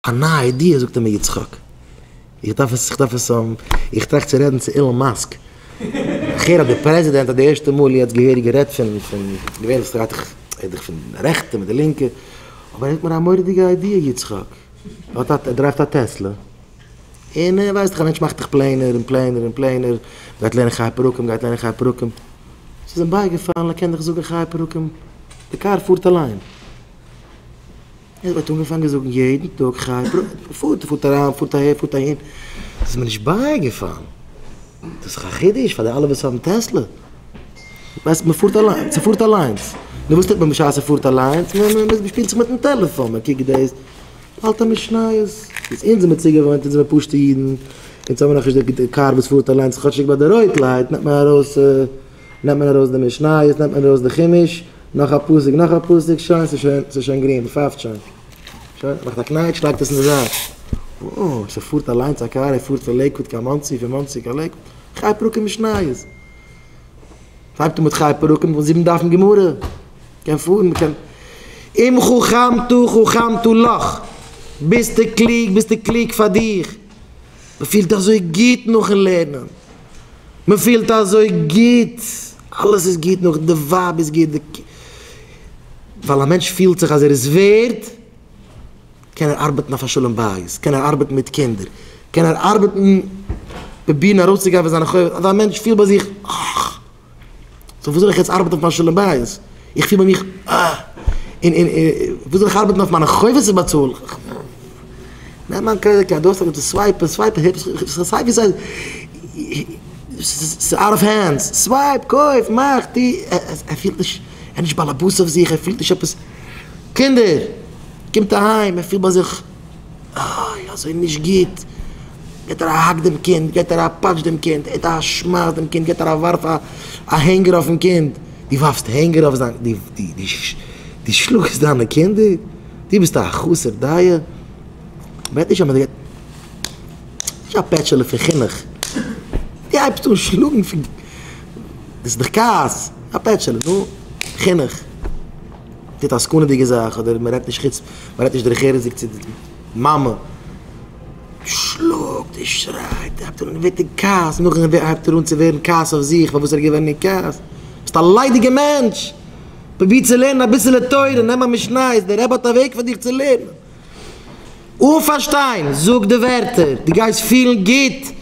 א נייע idea זאגט ער מיר יצחק איך דארף עס איך דארף עס איך טראכט צו רעדן צו אילאן מאסק איך הער אז די פרעזידענט האט די ערשטע מאל יעצט געהעריג גערעדט פון פון געווענליך ס'דרייט זיך ער איז דאך פון די רעכטע מיט די לינקע אבער ער האט מיר א מורא'דיגע idea יצחק ער האט א ער דרייווט א טעסלע און ווייסט דאך א מענטש מאכט דאך פלענער און פלענער און פלענער מ'גייט לערנען חי פרקים מ'גייט לערנען חי פרקים ס'איז אים בייגעפאלן ער קען דאך זאגן חי פרקים די קאר פארט אליין. ער האט אנגעפאנגען זאגן יעדן טאג חי פרקים, פארט, פארט אריין, פארט אהער, פארט אהין, דאס איז מיר נישט בייגעפאלן, דאס איז דאך א חידוש פאר די אלע וואס האבן טעסלע, ווייסט מען פארט אליינס, ס'פארט אליינס, נו וואס טוט מען בשעת ס'פארט אליינס, מען שפילט זיך מיטן טעלעפאן, מען קוקט דאס, האלט א משניות, איז אונז זעמיר צוגעוואוינט, אונז זעמיר פשוטע אידן, אונז האבן נאכנישט די קאר וואס פארט אליינס, כאטשיג ביי די רויט light נעמט מען ארויס. נעמט מען ארויס די משניות, נעמט מען ארויס די חומש, נאך א פסוק, נאך א פסוק, שוין, ס'איז שוין, ס'איז שוין גרין, מ'פייפט שוין. שוין, מאכט א קנייטש, לייגט עס אין די זייט. וואו, ס'פארט אליינס א קאר, ער פארט פון לעיקוואד קיין מאנסי, פון מאנסי קיין לעיקוואד. חי פרקים משניות. ס'הייבט אן מיט חי פרקים, פון זיבן דפים גמרא. מ'קען פארן, מ'קען. אם חכמת חכמת לך. ביסטו קלוג, ביסטו קלוג פאר דיך. מ'פילט אזוי גוט נאכן לערנען. מען פילט אזוי גוט, אלעס איז גוט נאך, די ווייב איז גוט, די ווייל א מענטש פילט זיך אז ער איז ווערד, קען ער ארבעטן אויף א שלום בית, קען ער ארבעטן מיט קינדער, קען ער ארבעטן פרובירן ארויסצוגיין פון זיינע חובות, אז א מענטש פילט ביי זיך, אה! so וואס זאל איך יעצט ארבעטן אויף מיין שלום בית? איך פיל ביי מיך אה! און און וואס זאל איך ארבעטן אויף מיינע חובות צו באצאלן? נעם מיין credit card, דו האסט דאך צו swipe ן, swipe ן, סיי ווי סיי, ס'איז out of hands, swipe, קויף, מאך, טו, ער פילט נישט, ער איז נישט באלעבאס אויף זיך, ער פילט נישט עפעס, קינדער, קומט אהיים, ער פילט ביי זיך. אוי אזוי נישט גוט, געט ער א האק דעם קינד, געט ער א פאטש דעם קינד, געט ער א שמייס דעם קינד, געט ער א ווארף א hanger אויפן קינד, דו ווארפסט hanger אויף זיין, דו שלאגסט דיינע קינדער? דו ביסט א חסר דעה? מ'רעדט נישט אז מ'געט, נישט א פעטשעלע פון חינוך, דו הייבסט אן שלאגן פון, דאס איז דאך כעס, א פעטשעלע, נו, חינוך. טוט א סכנה'דיגע זאך אדער מען רעדט נישט חוץ מען רעדט נישט דרך ארץ'דיג צו די מאמע, שלאגט און שרייט הייבט אן ווערט אין כעס נאכדעם הייבט ער אן צו ווערן כעס אויף זיך פארוואס ער איז געווען אין כעס, ביסט א ליידיגע מענטש! פרוביר צו לערנען אביסעלע תורה, נעם א משניות, דער רבי האט א וועג פאר דיך צו לערנען. אן פארשטיין, זאג די ווערטער, דו גייסט פילן גוט!